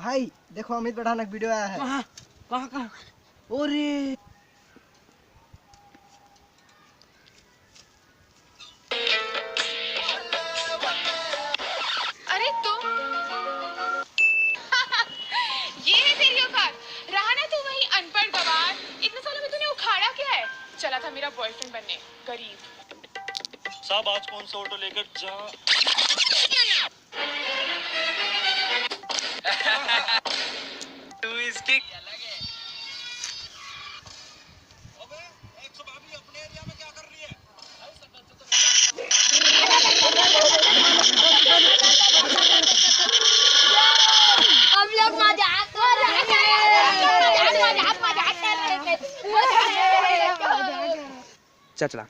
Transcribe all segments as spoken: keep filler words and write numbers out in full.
भाई, देखो, अमित पठान का वीडियो आया है। कहाँ? कहाँ, कहाँ? अरे, अरे तुम। ये है तेरी औकात। रहा ना तू वही अनपढ़ गवार। इतने सालों में तूने उखाड़ा क्या है? चला था मेरा बॉयफ्रेंड बनने, गरीब। साहब, आज कौन सा ऑटो लेकर जा? तू इसकी हम लोग मजाक कर रहे हैं। मजाक, मजाक, मजाक कर रहे थे। चल, चला।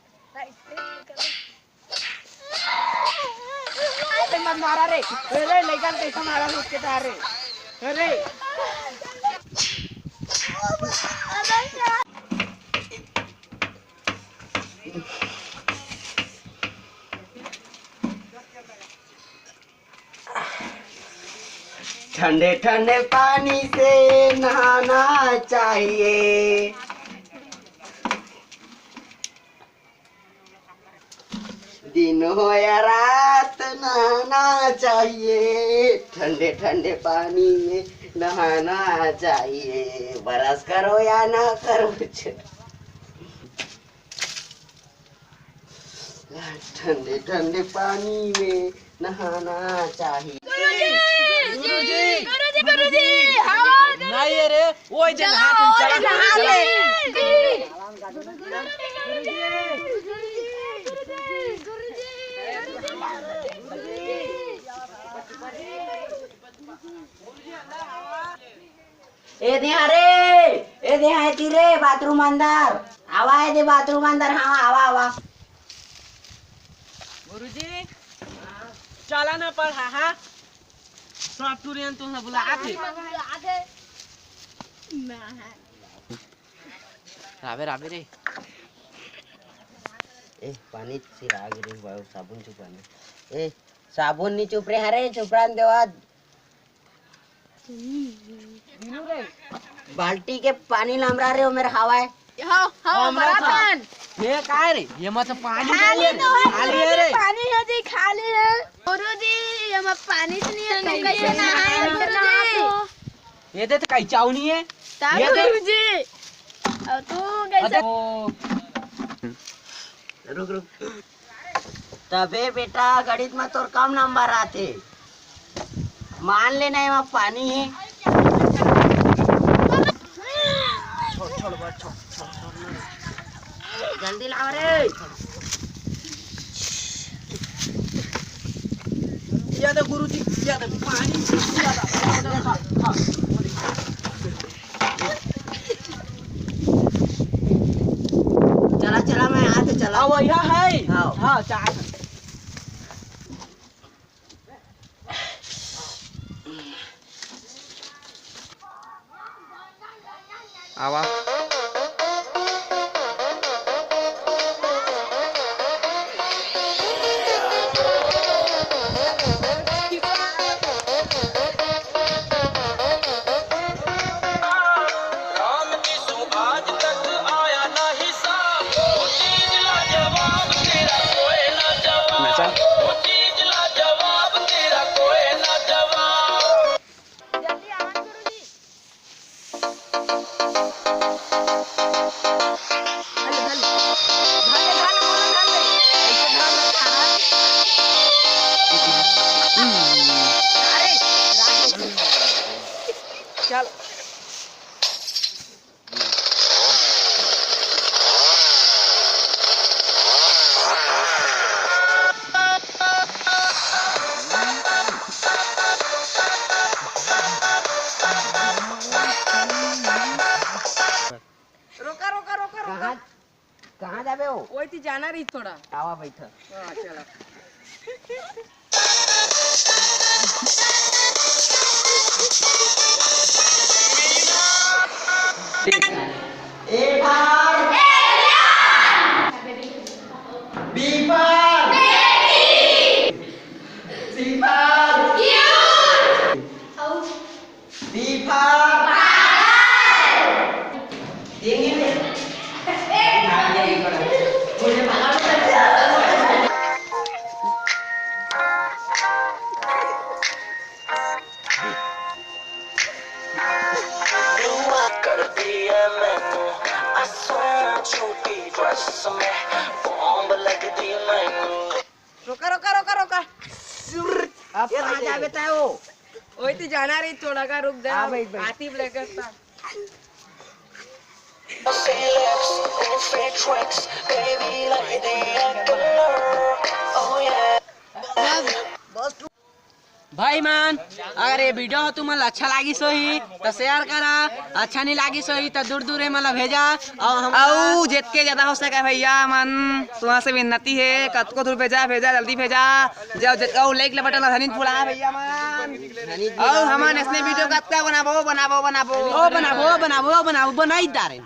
मत मारा रे। अरे, लइका ल कैसे मारा उसके तार रे। अरे। ठंडे ठंडे पानी से नहाना चाहिए। दिन हो या रात नहाना चाहिए, ठंडे ठंडे पानी में नहाना चाहिए। बरस करो या ना करो, ठंडे ठंडे पानी में नहाना चाहिए। गुरुजी, गुरुजी, गुरुजी, गुरुजी, हाँ, गुरुजी। नहीं, अरे, वो इधर चला, नहा, तुम वो चला, नहा चला। ले। ए दे हाँ रे, ए दे हाँ एती रे, बाथरूम अंदर। आवा ए दे बाथरूम अंदर, हाँ, आवा, आवा। गुरुजी, चला ना पढ़ा, हाँ? सब टूरियन तुमसे बुला आथे। रावे, रावे रे। ए, पानी सिरा गे रे, बाबू, साबुन चुपा ने। ए, साबुन नी चुप रे, हरे, चुपरान देवा। बाल्टी के पानी लमरा रे, ओ मेर हवा है। हाँ, हाँ, हमरा बड़ा था। पान। ये काय रे? ये मत पानी खाली नहीं है, तो है, खाली है रे। पानी है जी, खाली है। गुरुजी, ये मत पानी तो नहीं है, तुम कैसे नहाए, गुरुजी? ये दे तो कहीं चाऊ नहीं है। ता ये दे। गुरुजी, अब तू कैसे अरे, ओ। रुक, रुक। तबे बेटा, गणित में तोर कम नंबर आथे। मान ले ना, एमा पानी हे। छोड़, छोड़, बस, छोड़, छोड़, छोड़, ना। जल्दी लाव रे। या दे गुरुजी, या दे पानी, या दे, या दे, हाँ, हाँ। चला, चला, मैं हाथ चला। हाँ, वो यहाँ है। हाँ। हाँ, चार। आवा। चल। रोका, रोका, रोका, रोका। कहाँ, कहाँ जाबे हो? वही थी जाना रही थोड़ा। आवा बैठा। हाँ, चला। A for B for C for रोका, रोका, रोका, रोका। अब कहाँ जाबे तैं ओ? ओही तो जाना रही, थोड़ा का रुक जा। हाँ, भाई, भाई। आती ब्लैक का। भाई मन, अगर ये वीडियो हो तुमन ला अच्छा लागिस होही त शेयर करा, अच्छा नहीं लागिस होही त दूर दूर मन ला भेजा। और हम अउ जितके ज्यादा हो सके भैया मन, तुमन से विनती है, कतको दूर भेजा, भेजा, जल्दी भेजा। जाओ जितका वो लाइक ला बटन ला धनी फुला भैया मन। और हमन ऐसने वीडियो कतका बनाबो, बनाबो, बनाबो। ओ बनाबो, बनाबो, बनाबो, बनाई डारे।